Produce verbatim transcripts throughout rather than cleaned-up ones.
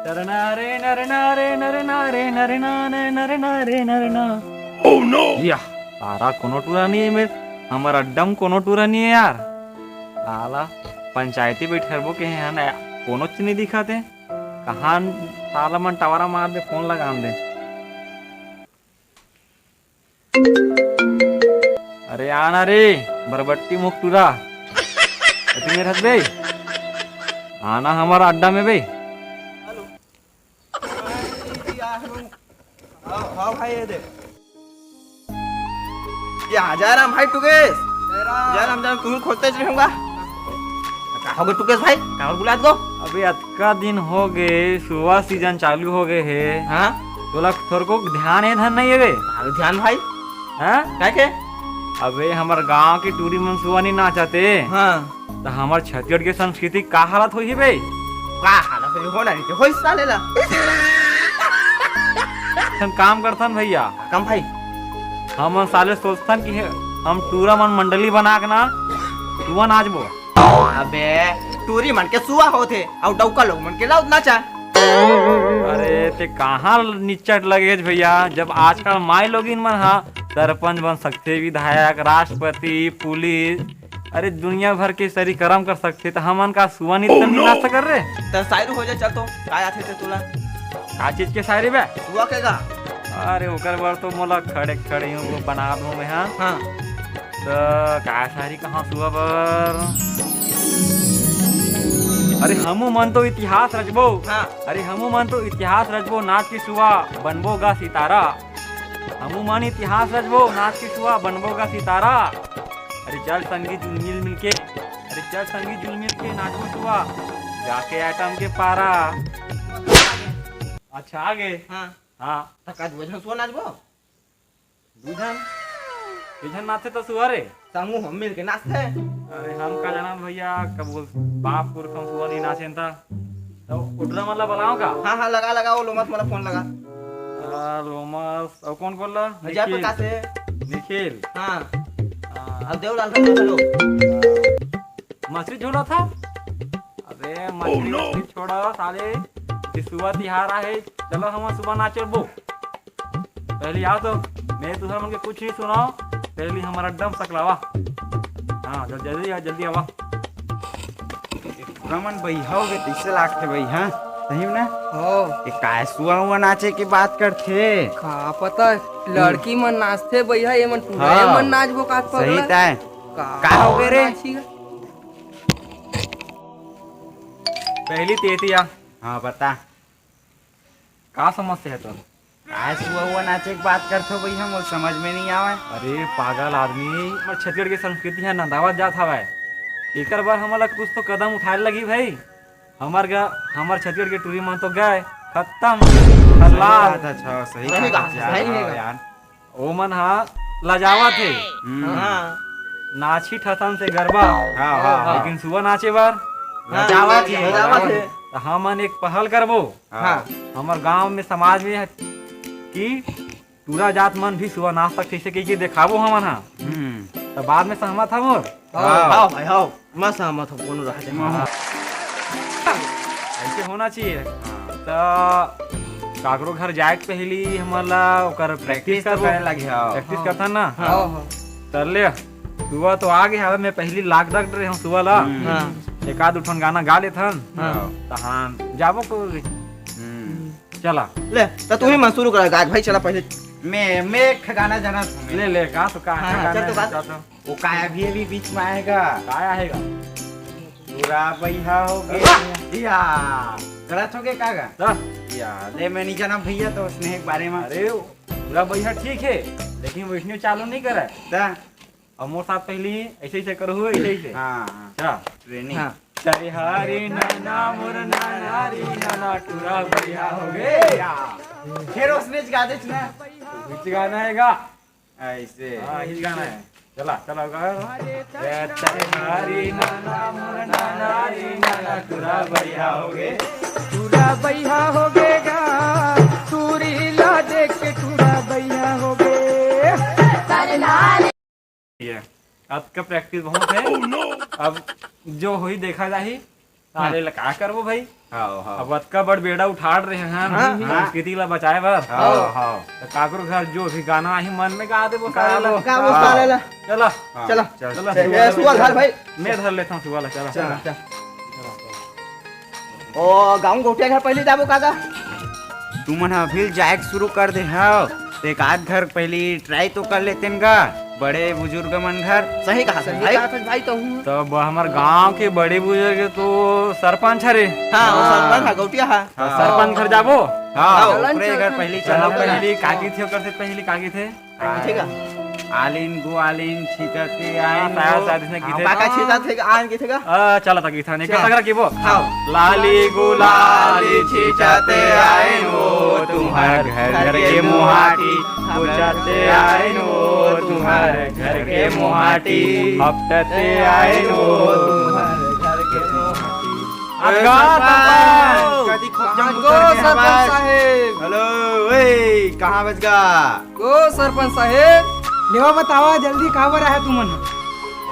नरना रे, नरना रे, नरना रे, नरना रे, नरना रे, नरना। Oh no! या, सारा कोनो टूरा नहीं है मेर, हमर अड्डा म कोनो टूरा नहीं है यार। साला पंचायती बैठरबो के हैं, कोनोच नहीं दिखत है। कहाँ साला मन टवरा मार दे, फोन लगान दे। अरे आना रे, बरबट्टी मुख टूरा। अति मेर हस बे। आना हमर अड्डा में बे। हेलो। हाँ, हाँ भाई, ये दे। ये आ जा राम भाई टुकेश। जय राम। जय राम, जय राम, तुम्हें खोजते रहूंगा। का हो गए टुकेश भाई? का और बुलात गो? अबे अतका दिन हो गए, सुवा सीजन चालू हो गए हे। हाँ? तोला थोरको ध्यान है धन नहीं है बे? अरे ध्यान भाई। हाँ? काय के? अबे हमर गांव के टूरी मन सुवा नहीं नाचते। हाँ। त हमर छत्तीसगढ़ के संस्कृति का हालत होही बे? का हालत होही? होना नहीं ते होई साले ला। हम काम करथन भैया। काम भाई। हम साले सोचथन कि हम टूरा मन मंडली बना के ना सुवा नाचबो। अबे टूरी मन के सुवा होथे अउ डौका लोग मन के लाउद नाचा। अरे ते कहाँ निच्चट लगेच भैया, जब आजकल माई लोगिन मन हा सरपंच बन सकथे, विधायक, राष्ट्रपति, पुलिस, अरे दुनिया भर के सरी करम कर सकथे, त हमन का सुवा नृत्य नहीं नाच सकत रे? त शायरी हो जाए, चल तो, का आथे ते तोला? का चीज के शायरी बे? सुवा के गा। अरे ओकर बर तो मोला खड़े खड़े ही वो बना दूं मैं, हाँ। हाँ। त का शायरी कहाँ सुवा बर? अरे हमू मन तो इतिहास रचबो। हाँ। अरे हमू मन तो इतिहास रचबो, नाच के सुवा बनबो गा सितारा। हमू मन इतिहास रचबो, नाच के सुवा बनबो गा सितारा। अरे चल संगी जुल मिल मिल के, अरे चल संगी जुल मिल के नाचबो सुवा, जाके एटम के पारा। अच्छा आ गए। हाँ। हाँ। त का दू झन सुआ नाचबो? दू झन? दू झन नाचे तो सुआ रे। समूह हम मिल के नाचते। अरे हम का जानन भैया, कब बाप पुरख हम सुआ नहीं नाचेन था। तो उठरा मन ला बुलाओ का? हाँ, हाँ, लगा, लगा, वो लोमस मन ला फोन लगा। आ, लोमस, और कौन बोल रहा? जय निखिल। प्रकाश है। निखिल। हाँ। आ, अब देवलाल का हेलो। मछली झोला था? अरे मछली, मछली छोड़ा साले, कि सुबह तिहार आहे, चलो हम सुबह नाचबो। पहली आओ तो, मैं तुहर मन के कुछ नहीं सुनाओ, पहली हमारा एकदम सकलावा। हाँ, जल-, जल्दी आ, जल्दी आवा। पूरा मन बइहा हो गए, तैसे लागथे बइहा, सही में ना? हो। ये काय सुआ हुआ नाचे की बात करथे? का पता, लड़की मन नाचथे बइहा, ये मन टूरा, हाँ। ये मन नाचबो का सही पगला? ताय। का का हो गए रे? नाची गा? पहली तेती आ। हाँ, बता। का समस्या है तोर? काय सुआ हुआ नाचे की बात करथो भैया, मोर समझ में नहीं आवे। अरे पागल आदमी, हमर छत्तीसगढ़ के संस्कृति है नंदावत जात हवय। एकर बर हमन ला कुछ तो कदम उठाए लगी भाई। हमर गा-, हमर छत्तीसगढ़ के टूरी मन तो गए, खत्म, सही खल्लास। बात है, अच्छा, सही सही बात बात है, है, सही हाँ है। यार। ओमन हा लजावत हे। हम्म। हाँ। नाची ठसन से गरबा। हाँ, हाँ, हाँ। लेकिन सुबह नाचे बर हाँ, लजावत हे। लजावत हे। त हमन एक पहल करबो। हाँ। हमर गांव में, समाज में कि टूरा जात मन भी सुबह नाच सकथे, कइसे कहिके देखाबो हमन हा। हम्म। त बाद में सहमत हा मोर? हाँ। हाँ भाई, हाँ। मैं सहमत हूँ, कोनो रह जाए। हाँ। ऐसे होना चाहिए। त काकरो घर जाए के पहली हमन ला ओकर practice practice तो करबो। करे लगी, हाँ। Practice हाँ। करथन ना। हाँ। हाँ, हाँ। त ले, सुबह तो आ गए हवे, मैं पहली लाग डग रहे हूँ सुबह ला। हम्म। हाँ। एक आध उठन गाना गा लेथन। हाँ। त हाँ, जाबो को। हम्म। चला। ले, त तू ही मन शुरू कर, गायक भाई, चला पहले। मैं, मैं एक गाना जानत हूँ मैं। ले, ले, गा तो का, हाँ, का हाँ, गाना चल तो है, गा। गा तो। वो काय अभी, अभी बीच में आएगा? काय आएगा? पूरा बइहा हो गए। या, गलत हो गए का गा? हाँ। या, ले, मैं नहीं जाना भैया तो स्नेह के बारे में। अरे, पूरा बइहा ठीक है, लेकिन वैष्णव चालू नहीं करे। ता? और मोर साथ पहली ऐसे, ऐसे करो हुए, ऐसे, ऐसे। हाँ, हाँ। अच्छा। Training। हाँ। तरिहारी नाना मोर नाना री नाना टूरा बइहा हो गए। या। फिर उसने गा दे ना। कुछ गाना है गा? ऐसे। हाँ, यही गाना है। चला, चला, गा। ए, तरिहारी नाना मोर नाना री नाना टूरा बइहा हो गए। टूरा बइहा हो गए गा, टूरी ला देख के टूरा बइहा हो गए। ये, आज का practice बहुत है। Oh no! अब जो होही देखा जाही। साले ला का करबो भाई? हाव, हाव। अब अतका बड़ बेड़ा उठाड़ रहे हैं, हाँ, हाँ। संस्कृति ला बचाए बर। हाव, हाव। त काकरो घर जो भी गाना आही मन में गा देबो साले ला। गाबो साले ला। चला। हाँ, चला। चल, चला, चल। सुआ ए, ला सुआ धर भाई। मैं धर लेता हूँ सुआ ला, चला। चला, चल। ओ, गाँव गोटिया घर पहली जाबो काका। तुमन ह अभी जाए के शुरू कर दे हव, त एक आध घर पहली try तो कर लेतेन गा, बड़े बुजुर्ग मन घर। सही कहा सही भाई। कहा भाई तो हूँ। तब हमर गांव के बड़े बुजुर्ग तो सरपंच हरे। हाँ, वो हाँ। सरपंच हा, गौटिया हा। तो सरपंच घर जाबो। हाँ, हाँ, ओकरे घर पहली चलो, चलो। पहली काकी थे, ओकर से पहली काकी थे। हाँ, ठीक है। आलिन गुआलिन छींचते आइन हाँ, वो। शायद इसने की हाँ, थे। काका छींचत थे, आन की थे का? आ, चला था की था, ने चला। कैसा कर की वो? हाँ। लाली गुलाली छींचते आइन वो, तुम्हार घर घर के मुहाटी। पूछते आइन वो, तुम्हार घर के मुहाटी। हपटते आइन वो, तुम्हार घर के मुहाटी। अगा सरपंच। कदी खोपजा म उतर गे सरपंच हवस। साहेब। हेलो, ओए, कहाँ बच गा? ओ सरपंच साहेब। लेवा बतावा जल्दी, काबर आए तुमन?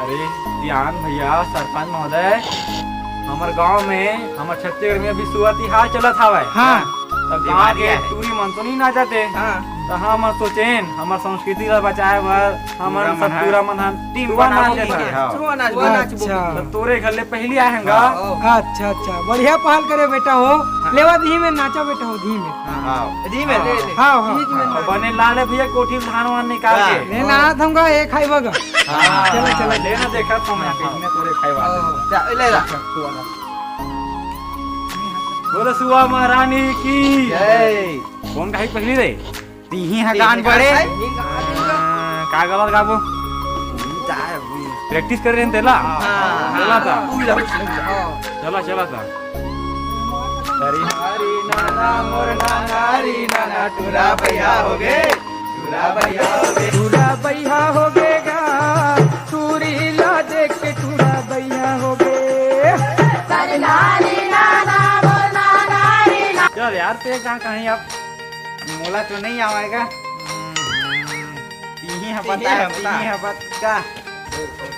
अरे, ध्यान भैया, सरपंच महोदय, हमर गांव में, हमर छत्तीसगढ़ में अभी सुआ तिहार चलत हवय। हाँ। तब गांव के टूरी मन तो नहीं नाचत हे। हाँ। त हमन सोचेन, हमर संस्कृति ला बचाए बर, हमन सब टूरा मन ह टीम बना के हाँ। सुआ नाच, सुआ नाच अच्छा। त तोरे घर ले पहली आए हन गा। हाँ। अच्छा, अच्छा, बढ़िया पहल करे बेटा हो। हाँ। लेवा धीमे नाचा बेटा हो, धीमे। हाँ। धीमे, हाँ। ले, ले। हाँ, हाँ। धीमे हाँ। नाच। बने लाले भैया कोठी ले धान वान निकाल हाँ। के। ले ना, हम गा, एक खाई बगा। हाँ। चलो, चलो। ले ना, देखा तो मैं हाँ। कितने तोरे खाई वाले। हाँ। जा, ले ला। बोलो सुआ महारानी की। जय। कौन गाही पहली रे? तिही ह गान बड़े। हाँ, का गलत गाबो? प्रैक्टिस कर रहे हैं तेला? हाँ। चला था। चला, चला था। हरी हरी नाना मोर नाना हरी नाना टूरा भैया हो गे। टूरा भैया हो गे। टूरा भैया हो गे गा। टूरी ला देख के टूरा भैया हो गे। हरी हरी नाना मोर नाना हरी नाना। चल यार, ते कहाँ, कहीं आप मोला तो नहीं आवेगा। हम्म, इही ह बता, इही ह बता। इही ह बता।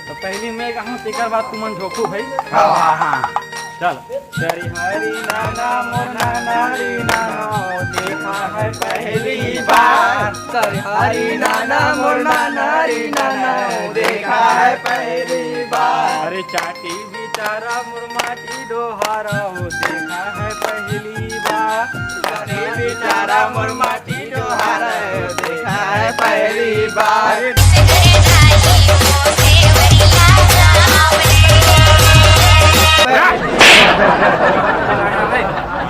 तो पहली मैं कहूँ, तेकर बाद तुमन झोंकू भाई। हाँ, हाँ, हाँ। चल। हरी हरी नाना मोर नाना हरी नाना, देखा है पहली बार। हरी हरी नाना मोर नाना हरी नाना, देखा है पहली बार। अरे चाटी बिचारा मोर माटी डोहारा, वो देखा है पहली बार। अरे बिचारा मोर माटी डोहारा, वो देखा है पहली बार।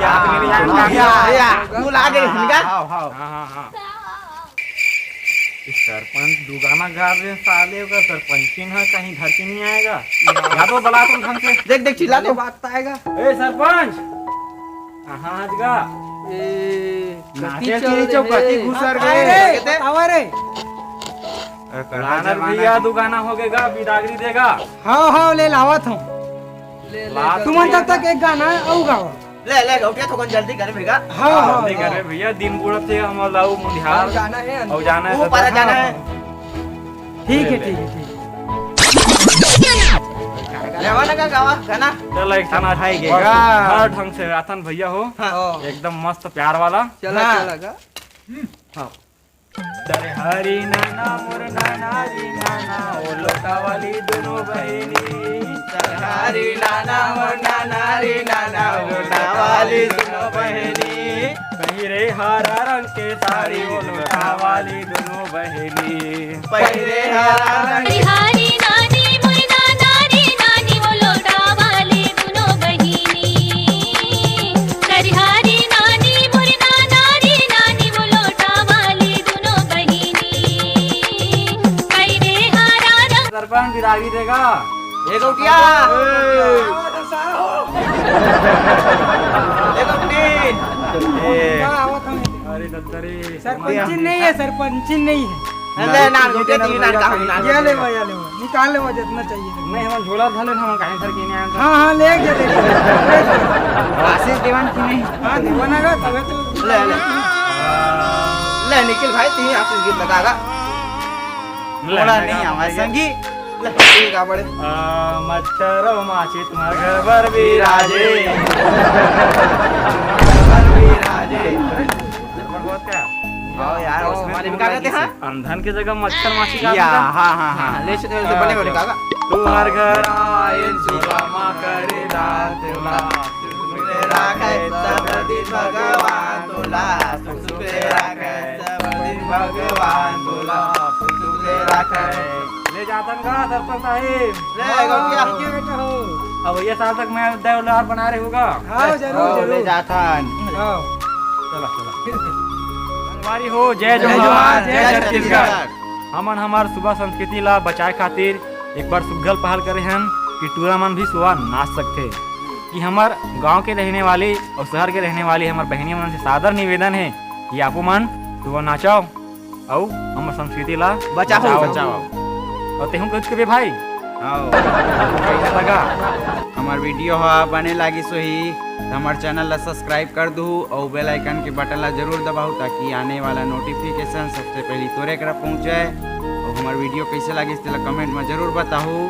या, या, या, या। तू लागे हिंगा? हाँ, हाँ, हाँ। ये सरपंच दुगाना गाड़ रहे हैं साले, ओकर सरपंचिन ह कहीं धर के नहीं आएगा। या तो बला तुम ढंग से। देख, देख, चिल्ला तो। बात आएगा। ए सरपंच, कहाँ आज गा? ए, नाचे कति की चौकती रे? घुसर गए। आवा रे। लानर भैया दुगाना हो गए गा, बिदागरी देगा। हाँ, हाँ, ले लावत हूँ। ले, ले, ला जल्दी। तुमन तब तक एक गाना अउ गावा। ले, ले, गौटिया, थोकन जल्दी करे भैया। हाँ, हाँ, जल्दी हाँ। करे भैया, दिन बुढ़त हे, हमर लाऊ मुंडिहार। अउ जाना है, अउ जाना है, ऊपर जाना है। ठीक है, ठीक है, ठीक है। लेवा ना का गावा गाना। चल, एक गाना है के बस गा। हर ढंग से रातन भैया हो। हाँ। एकदम मस्त प्यार वाला। चला, हाँ। चला गा। हाँ। हरी नाना मोर नाना री नाना, ओ लोटा वाली दोनों बहिनी। हरी नाना मोर नाना री नाना, ओ लोटा वाली दोनों बहिनी। पहिरे हरा रंग के साड़ी, ओ लोटा वाली दोनों बहिनी। पहिरे हरा रंग। हरी हरी नानी मोर नाना री नानी, ओ लोटा वाली दोनों बहिनी। हरी हरी नानी मोर नाना री नानी, ओ लोटा वाली दोनों बहिनी। पहिरे हरा रंग। सरपंच बिदागरी देगा। ए गौटिया। ए। ए गौटी। ए। अरे दत्ता रे। सरपंचिन नहीं है, सरपंचिन नहीं है। ले ना, गौटिया, ती ना, का ना। ये ले, ये ले, निकाल ले, जितना चाहिए। नहीं, हम झोला धर ले, हम कहीं धर के नहीं आए। हाँ, हाँ, ले जा, ले जा। आशीष देवान की नहीं? हाँ, देवान आगा, तबे तो। ले, ले। ले, निखिल भाई, ती आशीष गीत लगा गा। ले, मोला ले, नहीं ले, आवा, ले। संगी। ठीक है, बड़े। आ, मच्छर अउ माछी तुम्हार घर बर बिराजे। हाँ यार, उसमें हमारे में का कहते हैं? अंधन के जगह मच्छर माछी का या, अंधन? हाँ, हाँ, हाँ। हाँ, ले से, ले से बने होने का। तुम्हार घर आए सुबह माँ करे दान तुला, सुख सुख राखे सब दिन भगवान तुला, सुख सुख राखे सब दिन भगवान तुला, सुख सुख राखे। ले जातन का सरपंच साहिब? ले, गौटिया। ठीक है बेटा हो। अब ये साल तक मैं दे उलार बना रहे होगा। हाँ, जरूर, हाँ, जरूर। ले जातन। हाँ। चला, चला। संगवारी हो, जय जय जोहार, जोहार, जय जय छत्तीसगढ़। छत्तीसगढ़। हमन हमर सुबह संस्कृति ला बचाए खातिर एक बार सुग्घर पहल करे हन कि टूरा मन भी सुबह नाच सकथे, कि हमर गांव के रहने वाली अउ शहर के रहने वाली हमर बहिनी मन से सादर निवेदन हे कि आपो मन सुबह नाचव अउ हमर संस्कृति ला बचाओ। बचाओ। बचाओ। अउ तेहू कुछ के बे भाई? आओ। कैसा लगा? हमर वीडियो ह बने लागिस होही त हमर चैनल ला सब्सक्राइब कर दू अउ बेल आइकन के बटन ला जरूर दबाओ, ताकि आने वाला नोटिफिकेशन सबसे पहले तोरे करा पहुंचे। अउ हमर वीडियो कैसे लागिस तेला कमेंट में जरूर बताहू।